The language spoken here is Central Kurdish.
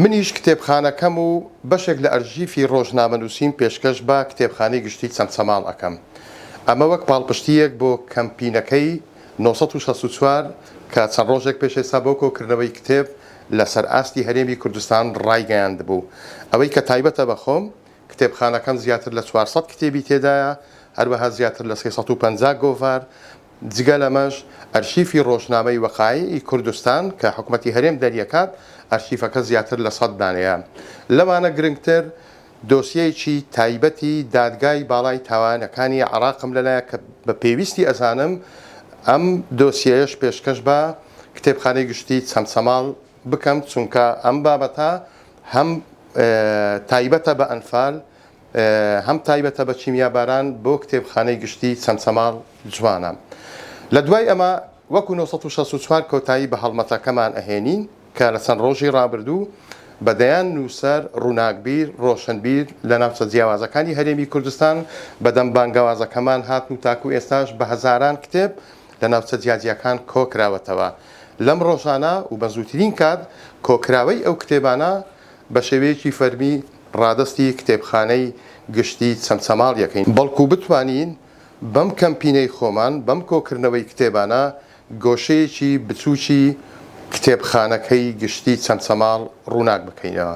منیش کتێبخانەکەم و بەشێک لە ئەرشیفی ڕۆژنامەنووسیم پێشکەش بە کتێبخانەی گشتی چەمچەماڵ ئەکەم. ئەمە وەک پاڵپشتییەک بۆ کەمپینەکەی 964 کە چەند ڕۆژێک پێش ئێستا بۆ کۆکردنەوەی کتێب لە سەر ئاستی هەرێمی کوردستان ڕایگەیاندبوو. ئەوەی کە تایبەتە بە خۆم، کتێبخانەکەم زیاتر لە 400 کتێبی تێدایە، هەروەها زیاتر لە 350 گۆڤار، جگە لەمەش ئەرشیفی ڕۆژنامەی وەقایعی کوردستان کە حکومەتی هەرێم دەریەکات، ئەرشیفەکە زیاتر لە سەد دانەیە. لەوانە گرنگتر دۆسیەیەکی تایبەتی دادگای باڵای تاوانەکانی عێراقم لەلایە کە بە پێویستی ئەزانم ئەم دۆسیەیەش پێشکەش بە کتێبخانەی گشتی چەمچەماڵ بکەم، چونکە ئەم بابەتە هەم تایبەتە بە ئەنفال، هەم تایبەتە بە کیمیاباران بۆ کتێبخانەی گشتی چەمچەماڵ جوانە. لە دوای ئەمە وەکو 964 کۆتایی بە هەڵمەتەکەمان ئەهێنین کە لە چەند ڕۆژی ڕابردوو بە دەیان نووسەر، ڕووناکبیر، ڕۆشنبیر لە ناوچە جیاوازەکانی هەرێمی کوردستان بەدەم بانگەوازەکەمان هاتن و تاکو ئێستاش بە هەزاران کتێب لە ناوچە جیاجیاکان کۆکراوەتەوە. لەم ڕۆژانە و بە زووترین کات کۆکراوەی ئەو کتێبانە بە شێوەیەکی فەرمی ڕادەستی کتێبخانەی گشتی چەمچەماڵ یەکەین، بەڵکو بتوانین بەم کەمپینەی خۆمان، بەم کۆکردنەوەی کتێبانە گۆشەیەکی بچووکی کتێبخانەکەی گشتی چەمچەماڵ ڕووناک بکەینەوە.